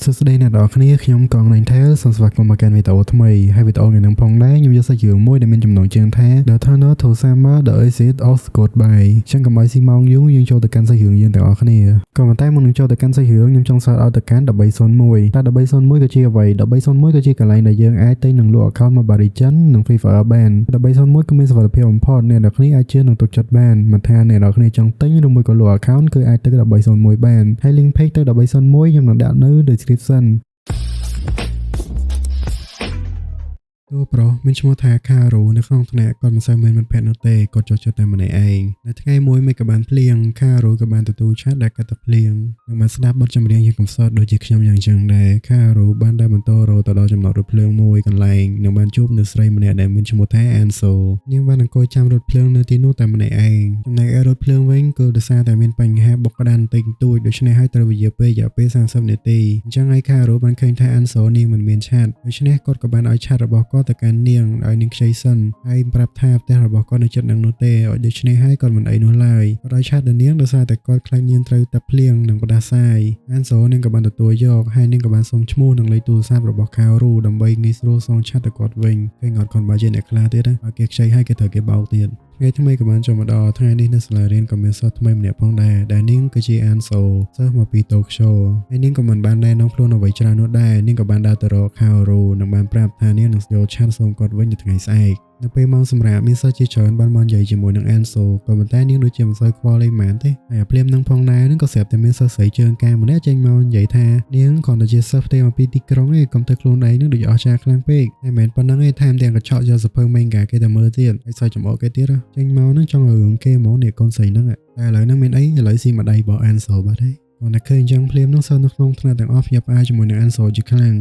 សួស្តីអ្នកនរគ្នាខ្ញុំកង Ninetail សូមស្វាគមន៍មកកាន់វីដេអូថ្មីហើយវីដេអូថ្ងៃនេះផងដែរខ្ញុំយកសាច់រឿងមួយដែលមានចំណងជើងថា The Tunnel to Summer: The Exit of Goodbye អញ្ចឹងកុំឲ្យស៊ីម៉ោងយូរយើងចូលទៅកាន់សាច់រឿងយើងទាំងអស់គ្នាក៏ប៉ុន្តែមុននឹងចូលទៅកាន់សាច់រឿងខ្ញុំចង់ shout out ទៅកាន់1301តើ1301គឺជាអ្វី1301គឺជាកន្លែងដែលយើងអាចទិញនិងលក់ account Mobile Legends និង Free Fire បាន1301គឺមានសុវត្ថិភាពបំផុតអ្នកនរគ្នាអាចជឿនិងទុកចិត្តបានមិនថាអ្នកនរគ្នាចង់ទិញឬមួយក៏លក់ account គឺអាចទៅ1301បានហើយ link page ទៅ1301ខ្ញុំនឹងដាក់នៅ description។ តួប្រុសមានឈ្មោះថាខារូនៅក្នុងថ្នាក់គាត់មិនសូវមានមិត្តភក្តិនោះទេគាត់ចូលចិត្តតែម្នាក់ឯងនៅថ្ងៃមួយមេឃក៏បានភ្លៀងខារូក៏បានទទួលឆាតដែលកាត់តែភ្លៀងនិងបានស្ដាប់បទចម្រៀងយ៉ាងកំសត់ដូចជាខ្ញុំយ៉ាងចឹងដែរខារូបានដើរបន្តរទៅដល់ចំណតរថភ្លើងមួយកន្លែងនិងបានជួបនៅស្រីម្នាក់ដែលមានឈ្មោះថាអានសូនាងបានអង្គុយចាំរថភ្លើងនៅទីនោះតែម្នាក់ឯងចំណែកឯរថភ្លើងវិញគឺដោយសារតែមានបញ្ហាបុកក្តានតិចតួចដូច្នេះហើយត្រូវពយាពេលរយៈពេល30នាទីអញ្ចឹងហើយខារូបានឃើញថាអានសូនាងមិនមានឆាតដូច្នេះគាត់ក៏បានឲ្យឆាតរបស់គាត់ទៅកាន់នាងឲ្យនាងខ្ចីសិនហើយប្រាប់ថាផ្ទះរបស់គាត់នៅជិតនឹងនោះទេឲ្យដូច្នេះហើយគាត់មិនអីនោះឡើយគាត់ឲ្យឆាតដល់នាងដោយសារតែគាត់ខ្លាចនាងត្រូវតែភ្លៀងនិងផ្ដាសាយអានសូនាងក៏បានទទួលយកហើយនាងក៏បានសុំឈ្មោះនិងលេខទូរស័ព្ទរបស់ខារូដើម្បីងាយស្រួលសងឆាតទៅគាត់វិញឃើញគាត់គាត់បើជាអ្នកខ្លះទៀតណាឲ្យគេខ្ចីហើយគេត្រូវគេបោកទៀតថ្ងៃថ្មីក៏បានចូលមកដល់ថ្ងៃនេះនៅសាលារៀនក៏មានសិស្សថ្មីម្នាក់ផងដែរដែលនាងគឺជាអានសូសិស្សមកពីតូក្យូហើយនាងក៏មិនបានណែនាំខ្លួនអ្វីច្រើននោះដែរនាងក៏បានដើរទៅរកខារូនិងបានប្រាប់ថានាងនឹងយកឆាតសូមគាត់វិញនៅថ្ងៃស្អែកនៅពេលម៉ោងសម្រាប់មានសិស្សជាច្រើនបានមកនិយាយជាមួយនឹងអានសូក៏ប៉ុន្តែនាងដូចជាមិនសូវខ្វល់អីហ្មងទេហើយអាភ្លាមនឹងផងដែរនឹងក៏ស្រាប់តែមានសិស្សស្រីជើងកាម្នាក់ចេញមកនិយាយថានាងគ្រាន់តែជាសិស្សផ្ទេមកពីទីក្រុងឯងកុំទៅខ្លួនឯងនឹងដូចអស្ចារ្យខ្លាំងពេកហើយមិនមែនប៉ុណ្្នឹងឯងថែមទាំងកញ្ឆក់យកសភៅមេងកាគេទៅមើលទៀតហើយសើចចំអកគេទៀតចេញមកនឹងចង់ឲ្យរឿងគេហ្មងនេះកូនស្រីហ្នឹងតែឥឡូវហ្នឹងមានអីឥឡូវស៊ីម្ដាយរបស់អានសូបាត់ហើយគាត់តែឃើញអញ្ចឹងភ្លាមនឹងសិស្សនៅក្នុងថ្នាក់ទាំងអស់ភ្ញាក់ផ្អើលជាមួយនឹងអានសូជាខ្លាំ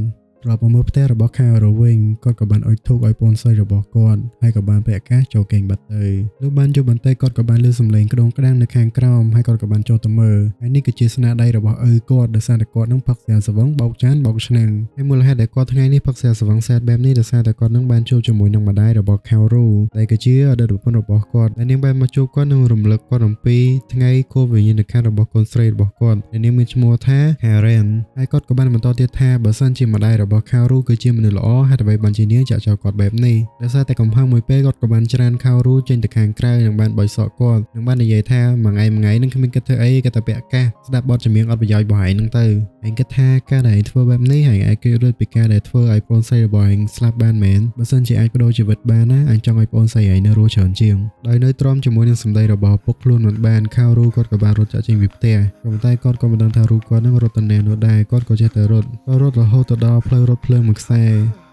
ងត្រឡប់មកមើលផ្ទះរបស់ខារវិញគាត់ក៏បានអុជធូបឲ្យពូនស្រីរបស់គាត់ហើយក៏បានពាក់កាសចូលគេងបាត់ទៅលុះបានយប់បន្តិចគាត់ក៏បានលឺសំឡេងក្តងក្តាំងនៅខាងក្រោមហើយគាត់ក៏បានចូលទៅមើលហើយនេះគឺជាស្នាដៃរបស់ឪគាត់ដោយសារតែគាត់នឹងផឹកស្រាស្វឹងបោកចានបោកឆ្នាំងហើយមូលហេតុដែលគាត់ថ្ងៃនេះផឹកស្រាស្វឹងសែតបែបនេះដោយសារតែគាត់នឹងបានជួបជាមួយនឹងម្ដាយរបស់ខារូដែលគឺជាអតីតប្រពន្ធរបស់គាត់ដែលនាងបានមកជួបគាត់និងរំលឹកគាត់អំពីថ្ងៃខួបវិញ្ញាណក្ខន្ធរបស់កូនស្រីរបស់គាត់ដែលនាងមានឈ្មោះថា Karen ហើយគាត់ក៏បានបន្តទៀតថាបើសិនជាម្ដាយរបស់ខារូគឺជាមនុស្សល្អហេតុអ្វីបានជានាងចាក់ចោលគាត់បែបនេះដោយសារតែកំហឹងមួយពេលគាត់ក៏បានច្រានខារូចេញទៅខាងក្រៅនិងបានបោចសក់គាត់និងបាននិយាយថាមួយថ្ងៃមួយថ្ងៃនឹងគ្មានគិតធ្វើអីក៏តែពាក់កាសស្ដាប់បទចម្រៀងអត់ប្រយោជន៍របស់ឯងហ្នឹងទៅឯងគិតថាការដែលឯងធ្វើបែបនេះហើយឯងគេរួចពីការដែលធ្វើឲ្យប្អូនស្រីរបស់ឯងស្លាប់បានមែនបើសិនជាអាចប្ដូរជីវិតបានណាអញចង់ឲ្យប្អូនស្រីឯងនៅរស់ច្រើនជាងដោយនៅទ្រាំជាមួយនឹងសម្ដីរបស់ពុកខ្លួនមិនបានខារូគាត់ក៏បានរត់ចាក់ចេញពីផ្ទះក៏ប៉ុន្តែគាត់ក៏មិនដឹងថារូបគាត់នឹងរត់ទៅណានោះដែរគាត់ក៏ចេះតែរត់ក៏រត់រហូតទៅដល់ផ្លូវរថភ្លើងមួយខ្សែ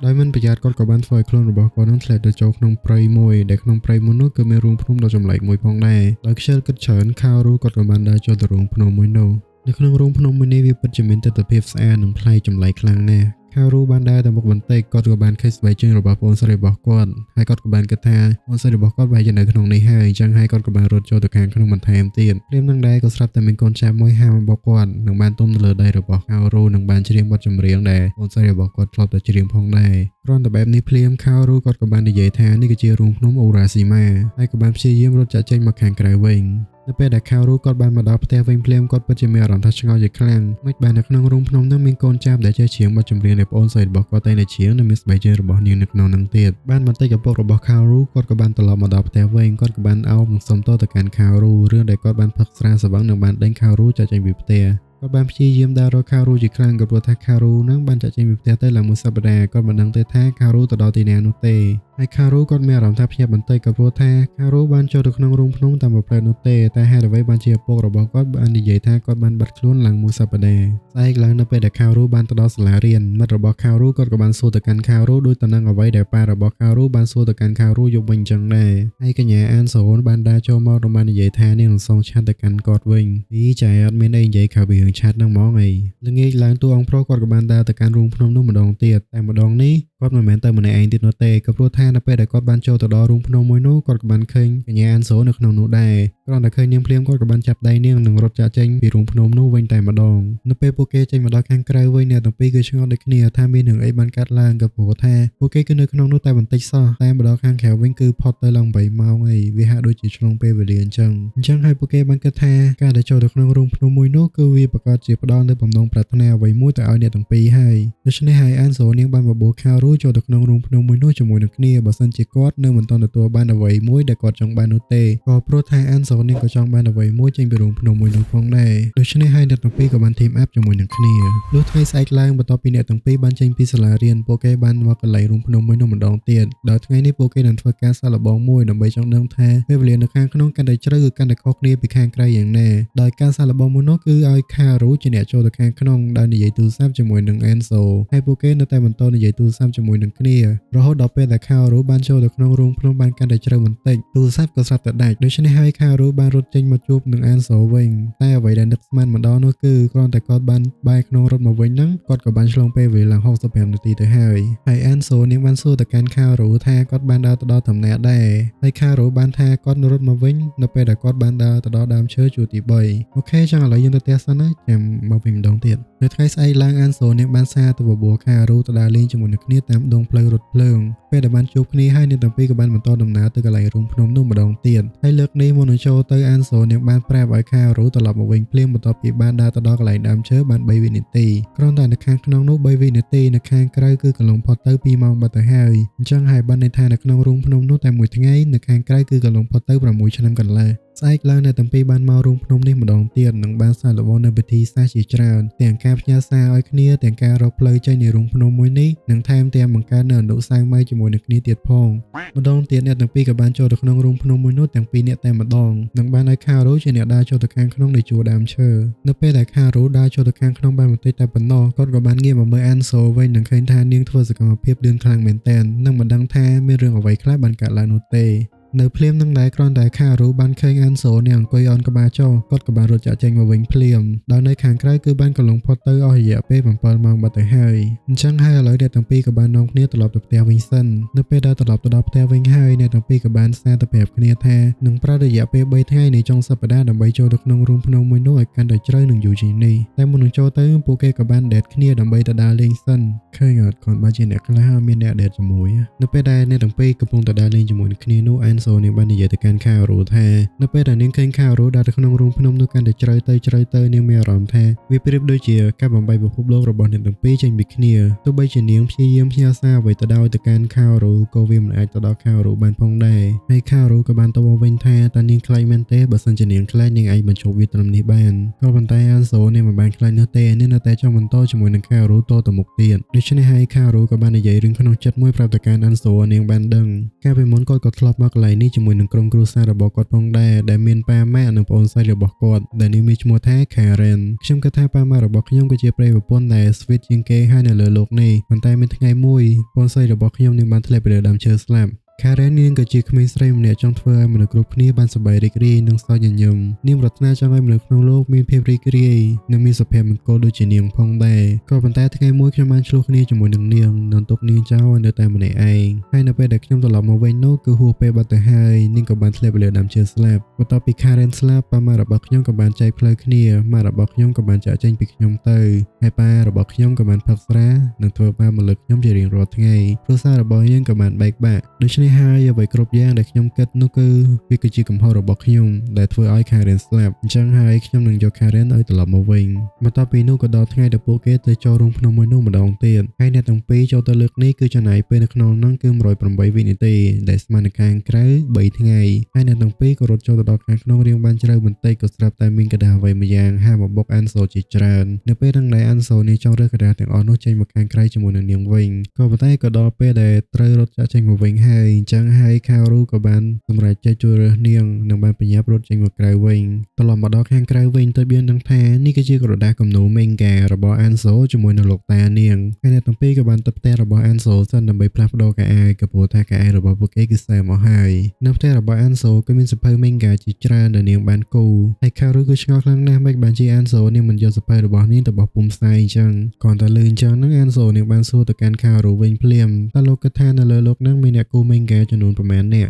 ដោយមិនប្រយ័ត្នគាត់ក៏បានធ្វើឲ្យខ្លួនរបស់គាត់នឹងធ្លាក់ទៅចូលក្នុងព្រៃមួយដែលក្នុងព្រៃមួយនោះគឺមានរូងភ្នំដ៏ចម្លែកមួយផងដែរដោយខ្ជិលគិតច្រើនខារូគាត់ក៏បានដើរចូលទៅរូងភ្នំមួយនោះនៅក្នុងរូងភ្នំមួយនេះវាពិតជាមានទិដ្ឋភាពស្អាតនិងប្លែកចម្លែកខ្លាំងណាស់ខារូបានដើរទៅមុខបន្តិចគាត់ក៏បានឃើញស្បែកជើងរបស់ប្អូនស្រីរបស់គាត់ហើយគាត់ក៏បានគិតថាប្អូនស្រីរបស់គាត់ប្រហែលជានៅក្នុងនេះហើយអញ្ចឹងហើយគាត់ក៏បានរត់ចូលទៅខាងក្នុងបន្ថែមទៀតភ្លាមនឹងដែរក៏ស្រាប់តែមានកូនចាស់មួយហាមរបស់គាត់និងបានទុំទៅលើដៃរបស់ខារូនិងបានច្រៀងបទចម្រៀងដែលប្អូនស្រីរបស់គាត់ធ្លាប់តែច្រៀងផងដែរគ្រាន់តែបែបនេះភ្លាមខារូគាត់ក៏បាននិយាយថានេះគឺជារូងភ្នំអូរ៉ាស៊ីម៉ាហើយក៏បានព្យាយាមរត់ចាក់ចេញមកខាងក្រៅវិញនៅពេលដែលខារូគាត់បានមកដល់ផ្ទះវិញភ្លាមគាត់ពិតជាមានអារម្មណ៍ថាឆ្ងល់ជាខ្លាំងមិនបាននៅក្នុងរូងភ្នំនោះមានកូនចាបដែលចេះច្រៀងបទចម្រៀងដែលប្អូនស្រីរបស់គាត់តែងតែច្រៀងនិងមានស្បែកជើងរបស់នាងនៅក្នុងនោះទៀតបានបន្តិចឪពុករបស់ខារូគាត់ក៏បានត្រឡប់មកដល់ផ្ទះវិញគាត់ក៏បានអោបនិងសុំទោសទៅកាន់ខារូរឿងដែលគាត់បានផឹកស្រាស្វឹងនិងបានដេញខារូចាក់ចេញពីផ្ទះគាត់បានព្យាយាមដើររកខារូជាខ្លាំងក៏ព្រោះថាខារូនឹងបានចាក់ចេញពីផ្ទះទៅឡើងមួយសប្តាហ៍គាត់មិនដឹងទេថាខារូទៅដល់ទីណានោះទេហើយខារូគាត់មានអារម្មណ៍ថាភ្ញាក់បន្តិចក៏ព្រោះថាខារូបានចូលទៅក្នុងរូងភ្នំតាមមួយផ្លែនោះទេតែហេតុអ្វីបានជាឪពុករបស់គាត់បាននិយាយថាគាត់បានបាត់ខ្លួនឡើងមួយសប្តាហ៍ស្អែកឡើងនៅពេលដែលខារូបានទៅដល់សាលារៀនមិត្តរបស់ខារូគាត់ក៏បានសួរទៅកាន់ខារូដោយទៅនឹងអ្វីដែលប៉ារបស់ខារូបានសួរទៅកាន់ខារូយប់វិញចឹងដែរហើយកញ្ញាអានសូនបានដើរចូលមកនិងបាននិយាយថានាងនឹងសងឆាតទៅកាន់គាត់វិញអីចែអត់មានអីនិយាយក្រៅពីរឿងឆាតហ្នឹងហ្មងអីល្ងាចឡើងតួអង្គប្រុសគាត់ក៏បានដើរទៅកាន់រូងភ្នំនោះម្ដងទៀតតែម្ដងនេះគាត់មិនមែនទៅម្នាក់ឯងទៀតនោះទេក៏ព្រោះថានៅពេលដែលគាត់បានចូលទៅដល់រូងភ្នំមួយនោះគាត់ក៏បានឃើញកញ្ញាអានសូនៅក្នុងនោះដែរ។ គ្រាន់តែឃើញនាងភ្លាមគាត់ក៏បានចាប់ដៃនាងនិងរត់ចាកចេញពីរូងភ្នំនោះវិញតែម្ដងនៅពេលពួកគេចេញមកដល់ខាងក្រៅវិញអ្នកទាំងពីរគឺឆ្ងល់ដូចគ្នាថាមានរឿងអីបានកើតឡើងក៏ព្រោះថាពួកគេគឺនៅក្នុងនោះតែបន្តិចសោះតែមកដល់ខាងក្រៅវិញគឺផុតទៅឡើង8ម៉ោងអីវាហាក់ដូចជាឆ្លងពេលវេលាអញ្ចឹងអញ្ចឹងហើយពួកគេបានគិតថាការដែលចូលទៅក្នុងរូងភ្នំមួយនោះគឺវាប្រកាសជាផ្ដល់នូវបំណងប្រាថ្នាអ្វីមួយទៅឲ្យអ្នកទាំងពីរហើយដូច្នេះហើយអានសូនាងបានបបួលខារូចូលទៅក្នុងរូងភ្នំមួយនោះជាមួយនឹងគ្នាបើសិនជាគាត់នៅមិនទាន់ទទួលបានអ្វីមួយដែលគាត់ចង់បាននោះទេក៏ព្រោះថាអានសូនាងក៏ចង់បានអ្វីមួយចេញពីរូងភ្នំមួយនោះផងដែរដូច្នេះហើយអ្នកទាំងពីរក៏បាន team up ជាមួយនឹងគ្នាលុះថ្ងៃស្អែកឡើងបន្ទាប់ពីអ្នកទាំងពីរបានចេញពីសាលារៀនពួកគេបានមកកន្លែងរូងភ្នំមួយនោះម្ដងទៀតដោយថ្ងៃនេះពួកគេនឹងធ្វើការសាកល្បងមួយដើម្បីចង់ដឹងថាពេលវេលានៅខាងក្នុងកាន់តែជ្រៅគឺកាន់តែខុសគ្នាពីខាងក្រៅយ៉ាងណាដោយការសាកល្បងមួយនោះគឺឲ្យខារូជាអ្នកចូលទៅខាងក្នុងដោយនិយាយទូរស័ព្ទជាមួយនឹង Enzo ហើយពួកគេនៅតែបន្តនិយាយទូរស័ព្ទជាមួយនឹងគ្នារហូតដល់ពេលដែលខារូបានចូលទៅក្នុងរូងភ្នំបានកាន់តែជ្រៅបន្តិចទូរស័ព្ទក៏ស្រាប់តែដាច់ដូច្នេះហើយខារូបានរត់ចេញមកជួបនឹង Enzo វិញតែអ្វីដែលនឹកស្មានមកដល់នោះគឺគ្រាន់តែគាត់បានបែរក្នុងរត់មកវិញហ្នឹងគាត់ក៏បានឆ្លងពេលវេលាឡើង65នាទីទៅហើយហើយ Enzo នាងបានសួរទៅកាន់ខារូថាគាត់បានដើរទៅដល់តំណាក់ដែរហើយខារូបានថាគាត់រត់មកវិញនៅពេលដែលគាត់បានដើរទៅដល់ដើមឈើជួរទី3OK ចឹងឥឡូវយើងទៅផ្ទះសិនណាចាំមកវិញម្ដងទៀតនៅថ្ងៃស្អែកឡើងអានសូនាងបានសារទៅបបួលខារូទៅដើរលេងជាមួយនឹងគ្នាតាមដងផ្លូវរថភ្លើងពេលដែលបានជួបគ្នាហើយអ្នកទាំងពីរក៏បានបន្តដំណើរទៅកន្លែងរូងភ្នំនោះម្ដងទៀតហើយលើកនេះមុននឹងចូលទៅអានសូនាងបានប្រាប់ឲ្យខារូត្រឡប់មកវិញភ្លាមបន្ទាប់ពីបានដើរទៅដល់កន្លែងដើមឈើបាន3វិនាទីគ្រាន់តែនៅខាងក្នុងនោះ3វិនាទីនៅខាងក្រៅគឺកន្លងផុតទៅ2ម៉ោងបាត់ទៅហើយអញ្ចឹងហើយបានន័យថានៅក្នុងរូងភ្នំនោះតែមួយថ្ងៃនៅខាងក្រៅគឺកន្លងផុតទៅ6ឆ្នាំកន្លះស្អែកឡើងអ្នកទាំងពីរបានមករូងភ្នំនេះម្ដងទៀតនិងបានសាកល្បងនៅពិធីសាសជាច្រើនទាំងការផ្ញើសារឲ្យគ្នាទាំងការរកផ្លូវចេញនៃរូងភ្នំមួយនេះនិងថែមទាំងបង្កើតនូវអនុស្សាវរីយ៍ជាមួយនឹងគ្នាទៀតផងម្ដងទៀតអ្នកទាំងពីរក៏បានចូលទៅក្នុងរូងភ្នំមួយនោះទាំងពីរនាក់តែម្ដងនិងបានឲ្យខារូជាអ្នកដើរចូលទៅខាងក្នុងនៃជួរដើមឈើនៅពេលដែលខារូដើរចូលទៅខាងក្នុងបានបន្តិចតែប៉ុណ្ណោះគាត់ក៏បានងាកមកមើលអានសូវិញនិងឃើញថានាងធ្វើសកម្មភាពលឿនខ្លាំងមែនទែននិងមិនដឹងថាមានរឿងអ្វីខ្លះបានកើតឡើងនោះទេនៅភ្លាមនឹងដែរគ្រាន់តែខារូបានឃើញអានសូនាងអង្គុយអន់ក្បាលចុះគាត់ក៏បានរត់ចាក់ចេញមកវិញភ្លាមដោយនៅខាងក្រៅគឺបានកន្លងផុតទៅអស់រយៈពេល7ម៉ោងបាត់ទៅហើយអញ្ចឹងហើយឥឡូវអ្នកទាំងពីរក៏បាននាំគ្នាត្រឡប់ទៅផ្ទះវិញសិននៅពេលដែលត្រឡប់ទៅដល់ផ្ទះវិញហើយអ្នកទាំងពីរក៏បានសារទៅប្រាប់គ្នាថានឹងប្រើរយៈពេល3ថ្ងៃនៃចុងសប្តាហ៍ដើម្បីចូលទៅក្នុងរូងភ្នំមួយនោះឲ្យកាន់តែជ្រៅនិងយូរជាងនេះតែមុននឹងចូលទៅពួកគេក៏បាន date គ្នាដើម្បីទៅដើរលេងសិនឃើញអត់គាត់បើជាអ្នកខ្លះមានអ្នក date ជាមួយនៅពេលដែលអ្នកទាំងពីរកំពុងទៅដើរលេងជាមួយនឹងគ្នានោះអានសូនាងបាននិយាយទៅកាន់ខារូថានៅពេលដែលនាងឃើញខារូដើរទៅក្នុងរូងភ្នំនោះកាន់តែជ្រៅទៅជ្រៅទៅនាងមានអារម្មណ៍ថាវាប្រៀបដូចជាការបំបីពិភពលោករបស់អ្នកទាំងពីរចេញពីគ្នាទោះបីជានាងព្យាយាមផ្ញើសារអ្វីទៅដោយទៅកាន់ខារូក៏វាមិនអាចទៅដល់ខារូបានផងដែរហើយខារូក៏បានតបមកវិញថាតើនាងខ្លាចមែនទេបើសិនជានាងខ្លាចនាងអាចបញ្ឈប់វាត្រឹមនេះបានក៏ប៉ុន្តែអានសូនាងមិនបានខ្លាចនោះទេនាងនៅតែចង់បន្តជាមួយនឹងខារូតទៅមុខទៀតដូច្នេះហើយខារូក៏បាននិយាយរឿងក្នុងចិត្តមួយប្រាប់ទៅកាន់អានសូនាងបានដឹងកាលពីមុនគាត់ក៏ធ្លាប់មកកន្លែងនេះជាមួយនឹងក្រុមគ្រួសាររបស់គាត់ផងដែរដែលមានប៉ាម៉ាក់និងប្អូនស្រីរបស់គាត់ដែលនេះមានឈ្មោះថា Karen ខ្ញុំគិតថាប៉ាម៉ាក់របស់ខ្ញុំគឺជាប្រិយប្រពន្ធដែល sweet ជាងគេហើយនៅលើលោកនេះប៉ុន្តែមានថ្ងៃមួយប្អូនស្រីរបស់ខ្ញុំនឹងបានធ្លាក់ពីលើដើមឈើស្លាប់ Karen នាងក៏ជាក្មេងស្រីម្នាក់ចង់ធ្វើឲ្យមនុស្សគ្រប់គ្នាបានសប្បាយរីករាយនិងសើចញញឹមនាងប្រាថ្នាចង់ឲ្យមនុស្សក្នុងលោកមានភាពរីករាយនិងមានសុភមង្គលដូចជានាងផងដែរក៏ប៉ុន្តែថ្ងៃមួយខ្ញុំបានឆ្លោះគ្នាជាមួយនឹងនាងនិងទុកនាងចោលឲ្យនៅតែម្នាក់ឯងហើយនៅពេលដែលខ្ញុំត្រឡប់មកវិញនោះគឺហួសពេលបាត់ទៅហើយនាងក៏បានធ្លាក់ពីលើដើមឈើស្លាប់បន្ទាប់ពី Karen ស្លាប់ប៉ាម៉ាក់របស់ខ្ញុំក៏បានចែកផ្លូវគ្នាម៉ាក់របស់ខ្ញុំក៏បានចាកចេញពីខ្ញុំទៅហើយប៉ារបស់ខ្ញុំក៏បានផឹកស្រានិងធ្វើបាបមកលើខ្ញុំជារៀងរាល់ថ្ងៃគ្រួសាររបស់យើងក៏បានបែកបាក់ដូច្នេះហើយអ្វីគ្រប់យ៉ាងដែលខ្ញុំគិតនោះគឺវាគឺជាកំហុសរបស់ខ្ញុំដែលធ្វើឲ្យ Karen ស្លាប់អញ្ចឹងហើយខ្ញុំនឹងយក Karen ឲ្យត្រឡប់មកវិញបន្ទាប់ពីនោះក៏ដល់ថ្ងៃដែលពួកគេទៅចូលរូងភ្នំមួយនោះម្ដងទៀតហើយអ្នកទាំងពីរចូលទៅលើកនេះគឺចំណាយពេលនៅក្នុងនោះគឺ108វិនាទីដែលស្មើនឹងខាងក្រៅ3ថ្ងៃហើយអ្នកទាំងពីរក៏រត់ចូលទៅដល់ខាងក្នុងរៀងបានជ្រៅបន្តិចក៏ស្រាប់តែមានក្រដាសអ្វីមួយយ៉ាងហាមកបុកអានសូជាច្រើននៅពេលហ្នឹងដែរអានសូនេះចង់រើសក្រដាសទាំងអស់នោះចេញមកខាងក្រៅជាមួយនឹងនាងវិញក៏ប៉ុន្តែក៏ដល់ពេលដែលត្រូវរត់ចាក់ចេញមកវិញហើយអញ្ចឹងហើយខារូក៏បានសម្រេចចិត្តជួយរើសនាងនិងបានបញ្ញាប់រត់ចេញមកក្រៅវិញត្រឡប់មកដល់ខាងក្រៅវិញទៅមានដឹងថានេះគឺជាក្រដាសគំនូរមេងការបស់អានសូជាមួយនឹងលោកតានាងហើយអ្នកទាំងពីរក៏បានទៅផ្ទះរបស់អានសូសិនដើម្បីផ្លាស់ប្ដូរកៅអៅក៏ព្រោះថាកៅអៅរបស់ពួកគេគឺសែមអស់ហើយនៅផ្ទះរបស់អានសូក៏មានសភៅមេងកាជាច្រើនដែលនាងបានគូហើយខារូគឺឆ្ងល់ខ្លាំងណាស់មិនបានជាអានសូនាងមិនយកសភៅរបស់នាងទៅបោះពុំផ្សាយអញ្ចឹងគ្រាន់តែលឺអញ្ចឹងនឹងអានសូនាងបានសួរទៅកាន់ខារូវិញភ្លាមតើលោកគិតថានៅលើលោកនឹងមានអ្នកគូមេងកាចំនួនប្រមាណអ្នក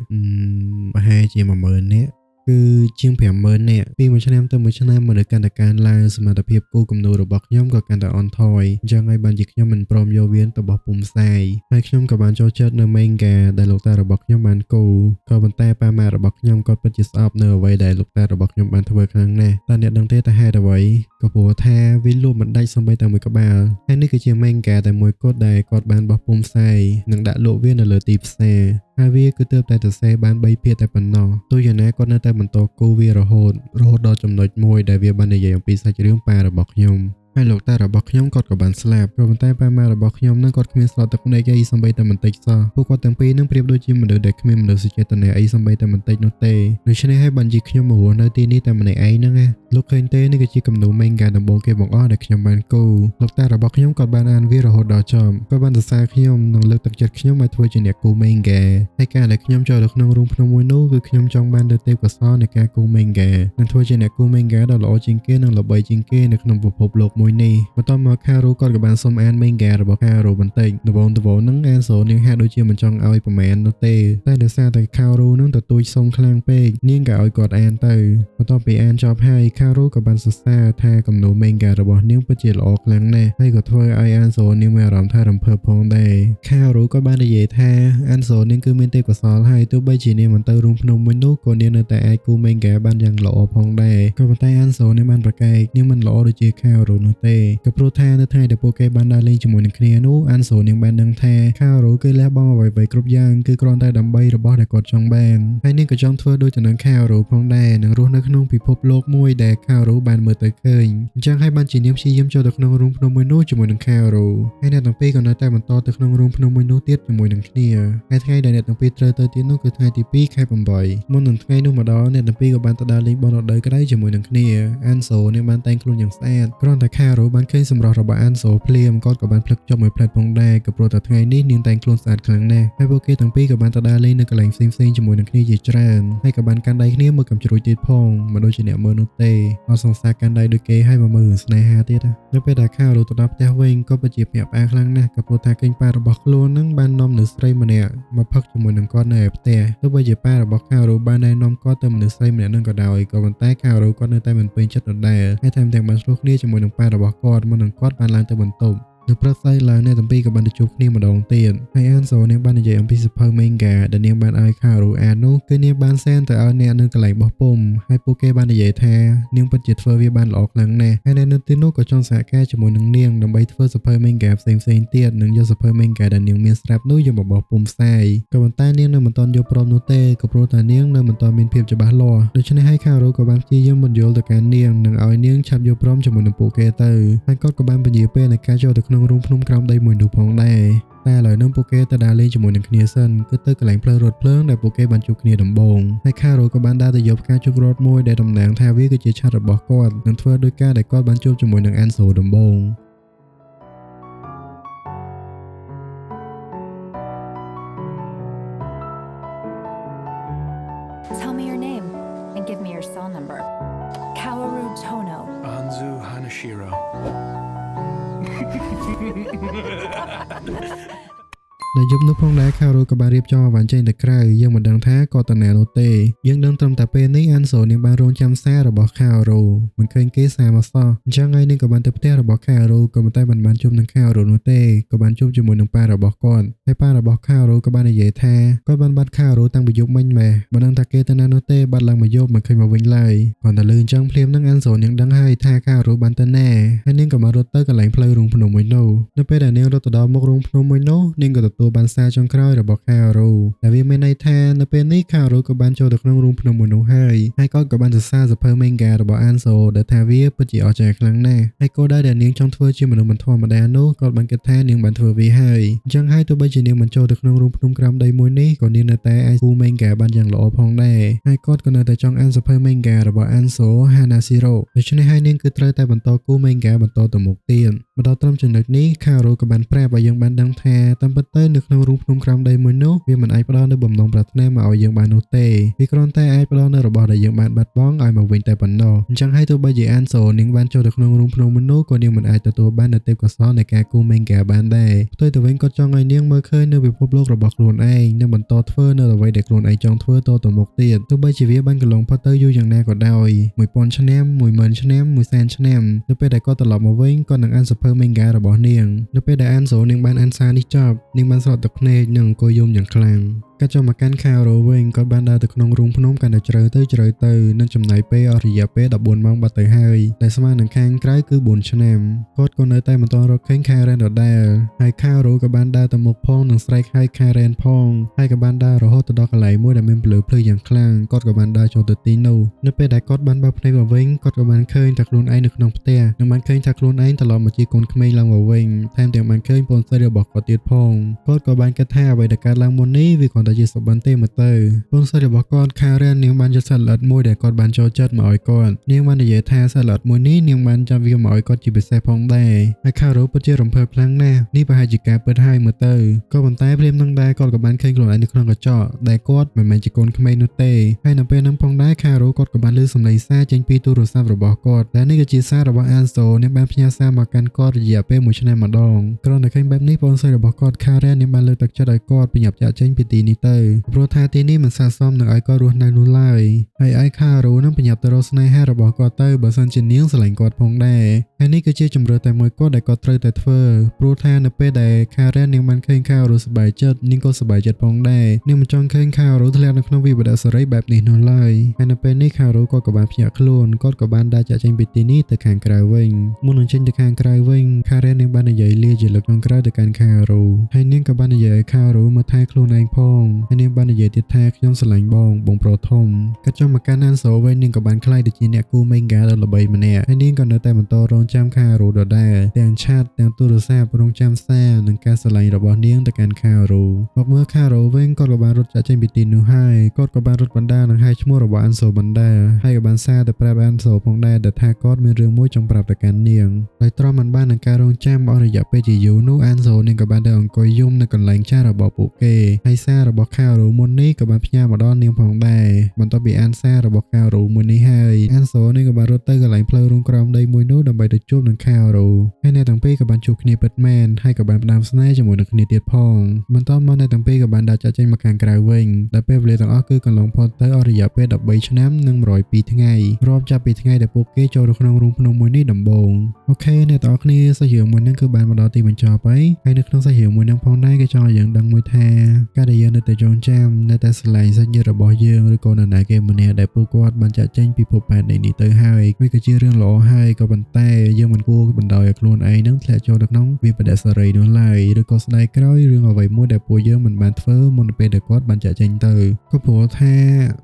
ប្រហែលជា10000នាក់ គឺជាង50000នាក់ពីមួយឆ្នាំទៅមួយឆ្នាំមនុស្សកាន់តែកើនឡើងសមត្ថភាពគូគំនូររបស់ខ្ញុំក៏កាន់តែអន់ថយអញ្ចឹងហើយបានជាខ្ញុំមិនព្រមយកវាទៅបោះពុម្ពផ្សាយហើយខ្ញុំក៏បានចូលចិត្តនៅ manga ដែលលោកតារបស់ខ្ញុំបានគូក៏ប៉ុន្តែប៉ាម៉ាក់របស់ខ្ញុំគាត់ពិតជាស្អប់នៅអ្វីដែលលោកតារបស់ខ្ញុំបានធ្វើខ្លាំងណាស់តើអ្នកដឹងទេថាហេតុអ្វីក៏ព្រោះថាវាលក់មិនដាច់សូម្បីតែមួយក្បាលហើយនេះគឺជា manga តែមួយគត់ដែលគាត់បានបោះពុម្ពផ្សាយនិងដាក់លក់វានៅលើទីផ្សារហើយវាគឺទើបតែសរសេរបាន3ភាគតែប៉ុណ្ណោះទោះយ៉ាងណាគាត់នៅតែបន្តគូវារហូតរហូតដល់ចំណុចមួយដែលវាបាននិយាយអំពីសាច់រឿងប៉ារបស់ខ្ញុំហើយលោកតារបស់ខ្ញុំគាត់ក៏បានស្លាប់ក៏ប៉ុន្តែប៉ាម៉ារបស់ខ្ញុំនឹងគាត់គ្មានស្រត់ទឹកភ្នែកអីសូម្បីតែបន្តិចសោះពួកគាត់ទាំងពីរនឹងប្រៀបដូចជាមនុស្សដែលគ្មានមនោសញ្ចេតនាអីសូម្បីតែបន្តិចនោះទេដូច្នេះហើយបានជាខ្ញុំមករស់នៅទីនេះតែម្នាក់ឯងហ្នឹងណាលោកឃើញទេនេះគឺជាគំនូរ manga ដំបូងគេបង្អស់ដែលខ្ញុំបានគូលោកតារបស់ខ្ញុំគាត់បានអានវារហូតដល់ចប់គាត់បានសរសើរខ្ញុំនិងលើកទឹកចិត្តខ្ញុំឲ្យធ្វើជាអ្នកគូ manga ហើយការដែលខ្ញុំចូលទៅក្នុងរូងភ្នំមួយនោះគឺខ្ញុំចង់បាននូវទេពកោសល្យនៃការគូ manga និងធ្វើជាអ្នកគូ manga ដ៏ល្អជាងគេនិងល្បីជាងគេនៅក្នុងពិភពលោកមួយនេះបន្ទាប់មកខារូគាត់ក៏បានសុំអាន manga របស់ខារូបន្តិចដំបូងហ្នឹងអានសូនាងហាក់ដូចជាមិនចង់ឲ្យប្រមាណនោះទេតែដោយសារតែខារូនឹងទទូចសុំខ្លាំងពេកនាងក៏ឲ្យគាត់អានទៅបន្ទាប់ពីអានចប់ហើយខារូក៏បានសរសើរថាគំនូរ manga របស់នាងពិតជាល្អខ្លាំងណាស់ហើយក៏ធ្វើឲ្យអានសូនាងមានអារម្មណ៍ថារំភើបផងដែរខារូក៏បាននិយាយថាអានសូនាងគឺមានទេពកោសល្យហើយទោះបីជានាងមិនទៅរូងភ្នំមួយនោះក៏នាងនៅតែអាចគូ manga បានយ៉ាងល្អផងដែរក៏ប៉ុន្តែអានសូនាងបានប្រកែកនាងមិនល្អដូចជាខារូនោះទេក៏ព្រោះថានៅថ្ងៃដែលពួកគេបានដើរលេងជាមួយនឹងគ្នានោះអានសូនាងបានដឹងថាខារូគឺលះបង់អ្វីៗគ្រប់យ៉ាងគឺគ្រាន់តែដើម្បីរបស់ដែលគាត់ចង់បានហើយនាងក៏ចង់ធ្វើដូចទៅនឹងខារូផងដែរនិងរស់នៅក្នុងពិភពលោកមួយដែលខារូបានមើលទៅឃើញអញ្ចឹងហើយបានជានាងព្យាយាមចូលទៅក្នុងរូងភ្នំមួយនោះជាមួយនឹងខារូហើយអ្នកទាំងពីរក៏នៅតែបន្តទៅក្នុងរូងភ្នំមួយនោះទៀតជាមួយនឹងគ្នាហើយថ្ងៃដែលអ្នកទាំងពីរត្រូវទៅទៀតនោះគឺថ្ងៃទី2ខែ8មុននឹងថ្ងៃនោះមកដល់អ្នកទាំងពីរក៏បានទៅដើរលេងបនរដូវក្តៅជាមួយនឹងគ្នាអានសូនាងបានតែងខ្លួនយ៉ាងស្អាតគ្រាន់តែខារូបានឃើញសម្រស់របស់អានសូភ្លាមគាត់ក៏បានភ្លឹកចុះមួយផ្លែតផងដែរក៏ព្រោះតែថ្ងៃនេះនាងតែងខ្លួនស្អាតខ្លាំងណាស់ហើយពួកគេទាំងពីរក៏បានទៅដើរលេងនៅកន្លែងផ្សេងៗជាមួយនឹងគ្នាជាច្រើនហើយក៏បានកាន់ដៃគ្នាមើលកំជ្រួចទៀតផងមិនដូចជាអ្នកមើលនោះទេអត់សង្សារកាន់ដៃដូចគេហើយមកមើលរឿងស្នេហាទៀតនៅពេលដែលខារូទៅដល់ផ្ទះវិញក៏ពិតជាភ្ញាក់ផ្អើលខ្លាំងណាស់ក៏ព្រោះថាឃើញប៉ារបស់ខ្លួននឹងបាននាំមនុស្សស្រីម្នាក់មកផឹកជាមួយនឹងគាត់នៅឯផ្ទះទោះបីជាប៉ារបស់ខារូបានណែនាំគាត់ទៅមនុស្សស្រីម្នាក់នឹងក៏ដោយក៏ប៉ុន្តែខារូគាត់នៅតែមិនពេញចិត្តដដែលហើយថែមទាំងបានឆ្លោះគ្នាជាមួយនឹងប៉ារបស់គាត់មុននឹងគាត់បានឡើងទៅបន្ទប់នៅព្រឹកស្អែកឡើងអ្នកទាំងពីរក៏បានទៅជួបគ្នាម្ដងទៀតហើយអានសូនាងបាននិយាយអំពីសៀវភៅ manga ដែលនាងបានឲ្យខារូអាននោះគឺនាងបានសែនទៅឲ្យអ្នកនៅកន្លែងបោះពុម្ពហើយពួកគេបាននិយាយថានាងពិតជាធ្វើវាបានល្អខ្លាំងណាស់ហើយអ្នកនៅទីនោះក៏ចង់សហការជាមួយនឹងនាងដើម្បីធ្វើសៀវភៅ manga ផ្សេងៗទៀតនិងយកសៀវភៅ manga ដែលនាងមានស្រាប់នោះយកមកបោះពុម្ពផ្សាយក៏ប៉ុន្តែនាងនៅមិនទាន់យល់ព្រមនោះទេក៏ព្រោះតែនាងនៅមិនទាន់មានភាពច្បាស់លាស់ដូច្នេះហើយខារូក៏បានព្យាយាមបញ្យល់ទៅកាន់នាងនិងឲ្យនាងឆាប់យល់ព្រមជាមួយនឹងពួកគេទៅហើយគាត់ក៏បានពន្យាពេលនៃការចូលទៅក្នុងរូងភ្នំក្រោមដីមួយនោះផងដែរតែឥឡូវនេះពួកគេទៅដើរលេងជាមួយនឹងគ្នាសិនគឺទៅកន្លែងផ្លូវរថភ្លើងដែលពួកគេបានជួបគ្នាដំបូងហើយខារូក៏បានដើរទៅយកផ្កាជុករថមួយដែលតំណាងថាវាគឺជាឆត្ររបស់គាត់និងធ្វើដោយការដែលគាត់បានជួបជាមួយនឹងអានសូដំបូង Tell me your name and give me your cell number. Kaoru Tono. Anzu Hanashiro. នៅយប់នោះផងដែរខារូក៏បានរៀបចំអវ៉ាន់ចេញទៅក្រៅយើងមិនដឹងថាគាត់ទៅណានោះទេយើងដឹងត្រឹមតែពេលនេះអានសូនាងបានរងចាំសាររបស់ខារូមិនឃើញគេសារមកសោះអញ្ចឹងថ្ងៃនេះក៏បានទៅផ្ទះរបស់ខារូក៏ប៉ុន្តែមិនបានជួបនឹងខារូនោះទេក៏បានជួបជាមួយនឹងប៉ារបស់គាត់ហើយប៉ារបស់ខារូក៏បាននិយាយថាគាត់បានបាត់ខារូតាំងពីយប់មិញម៉េះមិនដឹងថាគេទៅណានោះទេបាត់ឡើងមកយប់មិនឃើញមកវិញឡើយគាត់តែលឺអញ្ចឹងភ្លាមនឹងអានសូនាងដឹងហើយថាខារូបានទៅណាហើយនាងក៏មករត់ទៅកន្លែងផ្លូវរូងភ្នំមួយនោះនៅពេលដែលនាងរត់ទៅដល់មុខរូងភ្នំមួយនោះនាងក៏ទទួលបានសារចុងក្រោយរបស់ខារូដែលវាមានន័យថានៅពេលនេះខារូក៏បានចូលទៅក្នុងរូងភ្នំមួយនោះហើយហើយគាត់ក៏បានសរសើរសៀវភៅ manga របស់អានសូដែលថាវាពិតជាអស្ចារ្យខ្លាំងណាស់ហើយគោលដៅដែលនាងចង់ធ្វើជាមនុស្សមិនធម្មតានោះគាត់បានគិតថានាងបានធ្វើវាហើយអញ្ចឹងហើយទោះបីជានាងមិនចូលទៅក្នុងរូងភ្នំក្រោមដីមួយនេះក៏នាងនៅតែអាចគូ manga បានយ៉ាងល្អផងដែរហើយគាត់ក៏នៅតែចង់អានសៀវភៅ manga របស់អានសូ Hanashiro ដូច្នេះហើយនាងគឺត្រូវតែបន្តគូ manga បន្តទៅមុខទៀតមកដល់ត្រឹមចំណុចនេះខារូក៏បានប្រាប់ឲ្យយើងបានដឹងថាតាមពិតទៅ នៅក្នុងរូងភ្នំក្រោមដីមួយនោះវាមិនអាចផ្ដល់នូវបំណងប្រាថ្នាមកឲ្យយើងបាននោះទេវាគ្រាន់តែអាចផ្ដល់នូវរបស់ដែលយើងបានបាត់បង់ឲ្យមកវិញតែប៉ុណ្ណោះអញ្ចឹងហើយទោះបីជាអានសូនាងបានចូលទៅក្នុងរូងភ្នំមួយនោះក៏នាងមិនអាចទទួលបាននូវទេពកោសល្យនៃការគូ manga បានដែរផ្ទុយទៅវិញគាត់ចង់ឲ្យនាងមើលឃើញនៅពិភពលោករបស់ខ្លួនឯងនិងបន្តធ្វើនៅអ្វីដែលខ្លួនឯងចង់ធ្វើតទៅមុខទៀតទោះបីជាវាបានកន្លងផុតទៅយូរយ៉ាងណាក៏ដោយ1000ឆ្នាំ10000ឆ្នាំ100,000ឆ្នាំនៅពេលដែលគាត់ត្រឡប់មកវិញគាត់នឹងអានសៀវភៅ manga របស់នាងនៅពេលដែលអានសូនាងបានអានសារនេះចប់នាងបានស្រក់ទឹកភ្នែកនិងអង្គុយយំយ៉ាងខ្លាំងកាត់ចូលមកកាន់ខារ៉ូវិញគាត់បានដើរទៅក្នុងរូងភ្នំកាន់តែជ្រៅទៅជ្រៅទៅនិងចំណាយពេលអស់រយៈពេល14ម៉ោងបាត់ទៅហើយដែលស្មើនឹងខាងក្រៅគឺ4ឆ្នាំគាត់ក៏នៅតែមិនទាន់រកឃើញខារ៉ែនដដែលហើយខារ៉ូក៏បានដើរទៅមុខផងនិងស្រែកហៅខារ៉ែនផងហើយក៏បានដើររហូតទៅដល់កន្លែងមួយដែលមានពន្លឺភ្លឺយ៉ាងខ្លាំងគាត់ក៏បានដើរចូលទៅទីនោះនៅពេលដែលគាត់បានបើកភ្នែកមកវិញគាត់ក៏បានឃើញថាខ្លួនឯងនៅក្នុងផ្ទះនិងបានឃើញថាខ្លួនឯងត្រឡប់មកជាកូនក្មេងឡើងមកវិញថែមទាំងបានឃើញប្អូនស្រីរបស់គាត់ទៀតផងគាត់ក៏បានគិតថាអ្វីដែលកើតឡើងមុននេះវាគ្រាន់តែជាសុបិនទេមកទៅប្អូនស្រីរបស់គាត់ខារ៉ែននាងបានយកសត្វល្អិតមួយដែលគាត់បានចូលចិត្តមកឲ្យគាត់នាងបាននិយាយថាសត្វល្អិតមួយនេះនាងបានចាប់វាមកឲ្យគាត់ជាពិសេសផងដែរហើយខារ៉ូពិតជារំភើបខ្លាំងណាស់នេះប្រហែលជាការពិតហើយមើលទៅក៏ប៉ុន្តែភ្លាមនឹងដែរគាត់ក៏បានឃើញខ្លួនឯងនៅក្នុងកញ្ចក់ដែលគាត់មិនមែនជាកូនក្មេងនោះទេហើយនៅពេលហ្នឹងផងដែរខារ៉ូគាត់ក៏បានឮសំឡេងសារចេញពីទូរស័ព្ទរបស់គាត់ដែលនេះគឺជាសាររបស់អានសូនាងបានផ្ញើសារមកកាន់គាត់រយៈពេល1ឆ្នាំម្ដងគ្រាន់តែឃើញបែបនេះប្អូនស្រីរបស់គាត់ខារ៉ែននាងបានលើកទឹកចិត្តឲ្យគាត់ប្រញាប់ចាកចេញពីទីនេះទៅព្រោះថាទីនេះមិនស័ក្តិសមនឹងឲ្យគាត់រស់នៅនោះឡើយហើយឲ្យខារ៉ូនឹងប្រញាប់ទៅរកស្នេហារបស់គាត់ទៅបើសិនជានាងស្រឡាញ់គាត់ផងដែរហើយនេះគឺជាជម្រើសតែមួយគាត់ដែលគាត់ត្រូវតែធ្វើព្រោះថានៅពេលដែលខារ៉ែននាងបានឃើញខារ៉ូសប្បាយចិត្តនាងក៏សប្បាយចិត្តផងដែរនាងមិនចង់ឃើញខារ៉ូធ្លាក់នៅក្នុងវិបត្តិសេរីបែបនេះនោះឡើយហើយនៅពេលនេះខារ៉ូគាត់ក៏បានភ្ញាក់ខ្លួនគាត់ក៏បានដើរចាកចេញពីទីនេះទៅខាងក្រៅវិញមុននឹងចេញទៅខាងក្រៅវិញខារ៉ែននាងបាននិយាយលាជាលើកចុងក្រោយទៅកាន់ខារ៉ូហើយនាងក៏បាននិយាយឲ្យខារ៉ូមើលថែខ្លួនឯងផងហើយនាងបាននិយាយទៀតថាខ្ញុំស្រឡាញ់បងបងប្រុសធំកាត់ចុះមកកាន់អានសូវិញនាងក៏បានក្លាយទៅជាអ្នកគូ manga ដ៏ល្បីម្នាក់ហើយនាងក៏នៅតែបន្តរងចាំខារ៉ូដដែលទាំងឆាតទាំងទូរស័ព្ទរងចាំសារនិងការស្រឡាញ់របស់នាងទៅកាន់ខារ៉ូមកមើលខារ៉ូវិញគាត់ក៏បានរត់ចាកចេញពីទីនោះហើយគាត់ក៏បានរត់បណ្ដានិងហៅឈ្មោះរបស់អានសូបណ្ដាហើយក៏បានសារទៅប្រាប់អានសូផងដែរដែលថាគាត់មានរឿងមួយចង់ប្រាប់ទៅកាន់នាងដោយទ្រាំមិនបាននឹងការរងចាំអស់រយៈពេលជាយូរនោះអានសូនាងក៏បានទៅអង្គុយយំនៅកន្លែងចាស់របស់ពួកគេហើយសាររបស់ខារ៉ូមុននេះក៏បានផ្ញើមកដល់នាងផងដែរបន្ទាប់ពីអានសាររបស់ខារ៉ូមួយនេះហើយអានសូនាងក៏បានរត់ទៅកន្លែងផ្លូវរូងក្រោមដីមួយនោះដើម្បីទៅជួបនឹងខារ៉ូហើយអ្នកទាំងពីរក៏បានជួបគ្នាពិតមែនហើយក៏បានផ្ដើមស្នេហ៍ជាមួយនឹងគ្នាទៀតផងបន្ទាប់មកអ្នកទាំងពីរក៏បានដើរចាកចេញមកខាងក្រៅវិញដែលពេលវេលាទាំងអស់គឺកន្លងផុតទៅអស់រយៈពេល13ឆ្នាំនិង102ថ្ងៃរាប់ចាប់ពីថ្ងៃដែលពួកគេចូលទៅក្នុងរូងភ្នំមួយនេះដំបូងអូខេអ្នកទាំងអស់គ្នាសាច់រឿងមួយហ្នឹងគឺបានមកដល់ទីបញ្ចប់ហើយហើយនៅក្នុងសាច់រឿងមួយហ្នឹងផងដែរគេចង់ឲ្យយើងដឹងមួយថាការដែលយើងនៅតែចងចាំនៅតែស្រឡាញ់សាច់ញាតិរបស់យើងឬក៏នរណាគេម្នាក់ដែលពួកគាត់បានចាកចេញពីភពផែនដីនេះទៅហើយវាក៏ជារឿងល្អហើយក៏ប៉ុន្តែយើងមិនគួរបណ្ដោយឲ្យខ្លួនឯងនឹងធ្លាក់ចូលទៅក្នុងវិបត្តិសេរីនោះឡើយឬក៏ស្ដាយក្រោយរឿងអ្វីមួយដែលពួកយើងមិនបានធ្វើមុនពេលដែលគាត់បានចាកចេញទៅក៏ព្រោះថា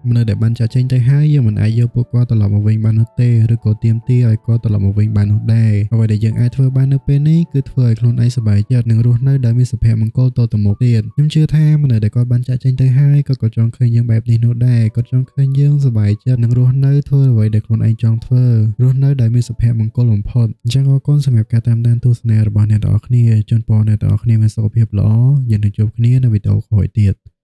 មនុស្សដែលបានចាកចេញទៅហើយយើងមិនអាចយកពួកគាត់ត្រឡប់មកវិញបាននោះទេឬក៏ទាមទារឲ្យគាត់ត្រឡប់មកវិញបាននោះដែរអ្វីដែលយើងអាចធ្វើបាននៅពេលនេះគឺធ្វើឲ្យខ្លួនឯងសប្បាយចិត្តនិងរស់នៅដោយមានសុភមង្គលតទៅមុខទៀតខ្ញុំជឿថាមនុស្សដែលគាត់បានចាកចេញទៅហើយគាត់ក៏ចង់ឃើញយើងបែបនេះនោះដែរគាត់ចង់ឃើញយើងសប្បាយចិត្តនិងរស់នៅធ្វើអ្វីដែលខ្លួនឯងចង់ធ្វើរស់នៅដោយមានសុភមង្គលបំផុតអញ្ចឹងអរគុណសម្រាប់ការតាមដានទស្សនារបស់អ្នកទាំងអស់គ្នាជូនពរអ្នកទាំងអស់គ្នាមានសុខភាពល្អយើងនឹងជួបគ្នានៅវីដេអូក្រោយទៀត។